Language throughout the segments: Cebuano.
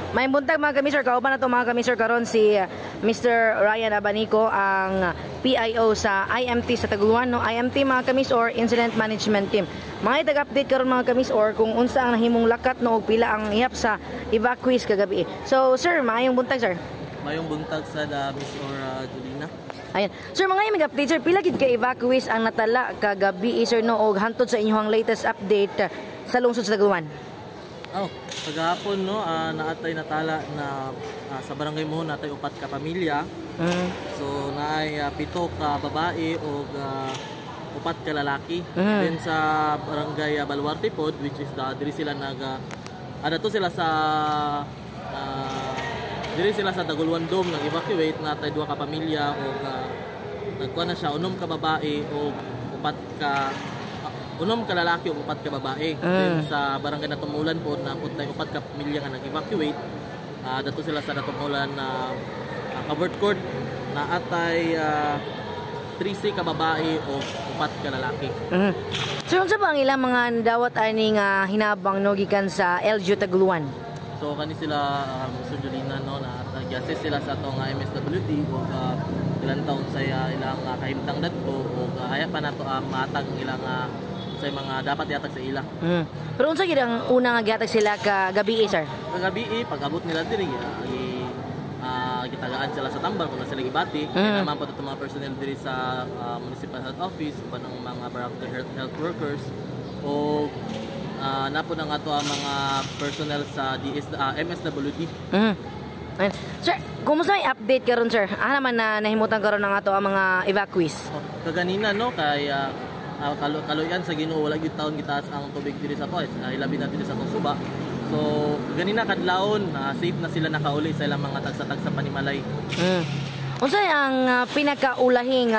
Maayong buntag, mga kamisor, kauban nato, mga kamisor, karon si Mr. Ryan Abanico, ang PIO sa IMT sa Taguluan, no? IMT, mga kamis, or Incident Management Team. Mga itag-update karon, mga kamis, or kung unsa ang nahimong lakat, no, ug pila ang ihap sa evacuees kagabi. So sir, maayong buntag, sir. Mayong buntag sa the Miss Ora Julina. Ayan. Sir, mga mag-update, sir, pila gid ka evacuees ang natala kagabi, sir, no, og hantod sa inyong latest update sa lungsod sa Taguluan? Oh, kagahapon, no, naatay natala na sa barangay mo natay upat ka pamilya. So naay pito ka babae ug upat ka lalaki. Then sa barangay Baluarte pod, which is the diri sila nag to sila sa diri sila sa Taguluan Dome nag-evacuate, natay duha ka pamilya ug nagkuha na siya unom ka babae ug upat ka unom ka lalaki ug upat ka babae. Then sa barangay Natumulan po na tay upat ka pamilya nga nag-evacuate. Dato sila sa Natumulan na covered court, na atay 13 ka babae o upat ka lalaki. So unsa ba ang ilang mga dawat ani nga hinabang, no, gikan sa LGU Taguluan? So kani sila, Mr. Julina, no, na nag-assist sila sa atong MSWD ug ilang taon sa ilang kahimtang dadto ug haya pa nato matag ilang sa mga dapat ihatag sa ila. Pero unsa gid ang una nga gihatag sila kagabi, sir? Kagabi, pag abot nila diri, gitagaan sila sa tambal kung na sila gibati. Kaya naman po itong mga personnel diri sa Municipal Health Office uban ang mga barangay health workers o napo na nga to ang mga personnel sa MSWD. Ayun. Sir, kumusta may update karon, sir? Ah, naman na nahimutan karon ang ato ang mga evacuees? Oh, kaganina, no, kay kaluyan sa Ginoo, wala gyud taon gitaas ang tubig diri sa to, ilabi na diri sa atong suba. So ganina kadlawon, safe na sila nakauli sa ilang mga tagsa-tagsa panimalay. Unsa ang pinakaulahing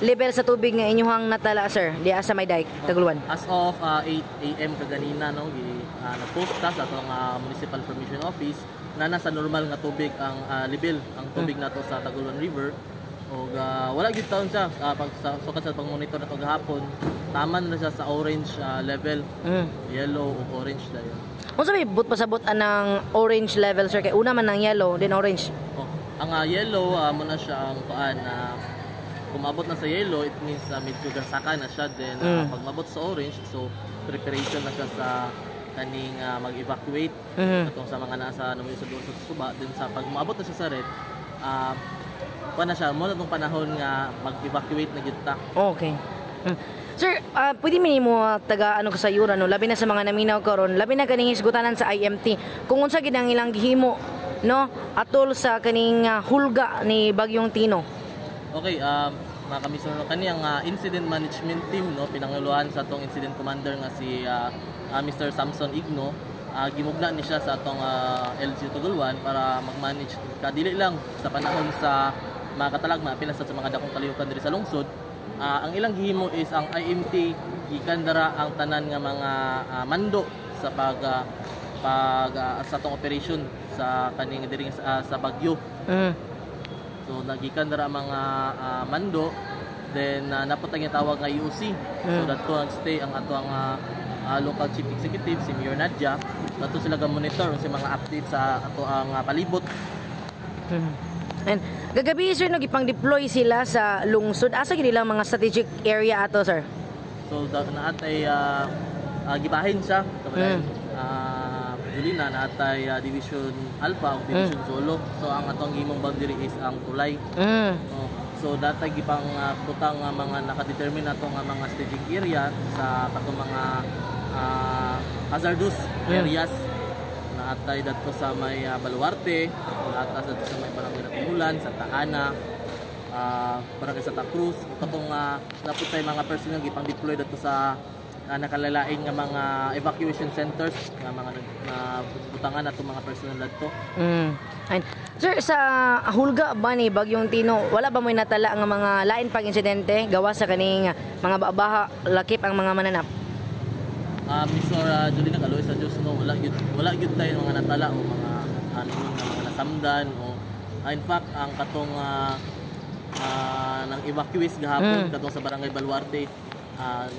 level sa tubig nga inyuhang natala, sir, diha sa may dike, Taguluan? As of 8 AM kaganina, no, gi na-post ta sa atong Municipal Information Office na nasa normal nga tubig ang level ang tubig nato sa Taguluan River. Og wala gyud taon siya pag sa sukat sa pag-monitor nato gahapon, tama na siya sa orange level, yellow o orange dayon. Unsa may but pasabot anang orange level, sir? Kay una man ang yellow, then orange. Oh, ang yellow, mo na siya ang kuan na kung maabot na sa yellow, it means medyo gasaka na siya. Then pag maabot sa orange, so preparation na siya sa kaning mag-evacuate atong sa mga nasa naman sa duol sa suba. Then sa pag maabot na siya sa red, kuan na siya mo na tong panahon nga mag-evacuate na gyud ta. Okay. Sir, pwede mo taga ano ka sa yura, no, labi na sa mga naminaw karon, labi na kaning hisgutanan sa IMT. Kung unsa gid ang ilang gihimo, no, atol sa kaning hulga ni Bagyong Tino. Okay, mga kamisor, no, kani ang incident management team, no, pinanguluhan sa atong incident commander nga si Mr. Samson Igno. Gimugna ni siya sa atong LGU Taguluan para mag-manage kadili lang sa panahon sa mga katalagma, pila sa mga dakong kalihukan diri sa lungsod. Ang ilang gihimo is ang IMT gikan dara ang tanan nga mga mando sa pag pag sa atong operation sa kaning diri sa bagyo. So nagikan dara ang mga mando, then naputang yung tawag nga UC. So dadto nag-stay ang ato ang local chief executive, si Mayor Nadia. Dadto sila ga-monitor sa mga update sa ato ang palibot. And gagabi, sir, no, gipang-deploy sila sa lungsod. Asa gid ilang mga strategic area ato, sir? So naatay gibahin siya kabayan. Julina, naatay Division Alpha o Division Solo. So ang atong gimong boundary is ang tulay. Oh, so datay gipang butang nga mga nakadetermine ato nga mga staging area sa katong mga hazardous areas. Naatay dadto sa may Baluarte, naatay dadto sa may barangay Natumulan, Santa Ana, barangay Santa Cruz, ug katong naputay mga personnel gipang deploy dadto sa nakalalain nga mga evacuation centers nga mga na butangan ato mga personnel dadto. Ayun. Sir, sa hulga ba ni Bagyong Tino, wala ba mo'y natala nga mga lain pang insidente gawa sa kaning mga baha, lakip ang mga mananap? Miss Nora Julina, kaluoy sa Diyos, no, wala gyud tayo mga natala o mga ano nga mga nasamdan o in fact ang katong nang evacuees gahapon katong sa barangay Baluarte,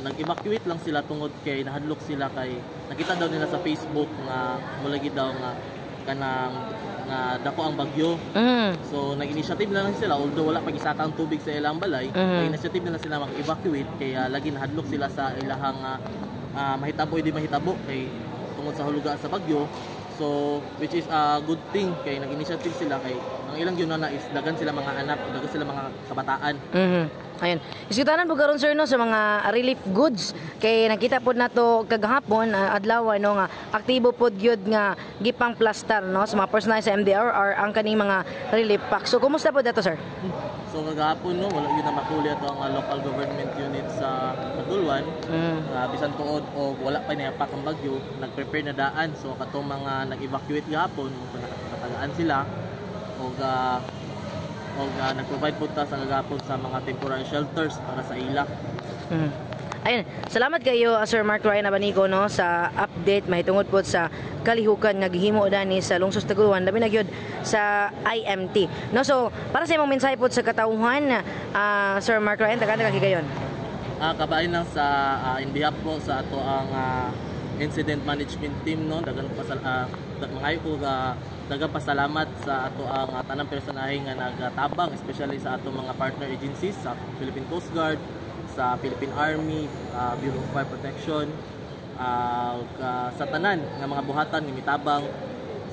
nag-evacuate lang sila tungod kay nahadlok sila kay nakita daw nila sa Facebook nga mulagi daw nga kanang nga dako ang bagyo. So nag-initiative na lang sila, although wala pa gisaka ang tubig sa ilang balay, nag-initiative na lang sila mag-evacuate kay lagi nahadlok sila sa ilahang mahitabo, di mahitabo kay tungod sa huluga sa bagyo. So which is a good thing kay nag-initiative sila, kay ang ilang gyud na is dagan sila mga anak, dagan sila mga kabataan. Ayun. Iskutanan po karon, sir, no, sa mga relief goods kay nakita pod nato kagahapon, adlaw, no, nga aktibo pod gyud nga gipang plastar, no, sa mga personnel sa MDRR ang kaning mga relief pack. So kumusta pod ato, sir? So kagahapon, no, wala gyud na makuli ato ang local government unit sa Tagoloan. Bisan tuod o wala pa niyapak ang bagyo, nag-prepare na daan. So katong mga nag-evacuate gahapon, nakatagaan sila og nag-provide po ta sa kagahapon sa mga temporary shelters para sa ila. Ayun, salamat kayo, Sir Mark Ryan Abanico, no, sa update mahitungod po sa kalihukan nga gihimo dani sa Lungsod Tagoloan, labi na gyud sa IMT. No, so para sa imong mensahe pod sa katawhan, Sir Mark Ryan, tagaan ka higayon. Kabahin lang sa in behalf po sa ato ang incident management team, no, dagan pasal mangayo ko daghang pasalamat sa ato ang tanang personahe nga nagatabang, especially sa ato mga partner agencies sa Philippine Coast Guard, sa Philippine Army, Bureau of Fire Protection, sa tanan nga mga buhatan nga mitabang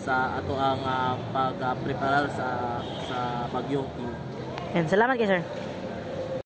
sa ato ang pag-preparar sa bagyong team. Yan, salamat kay sir.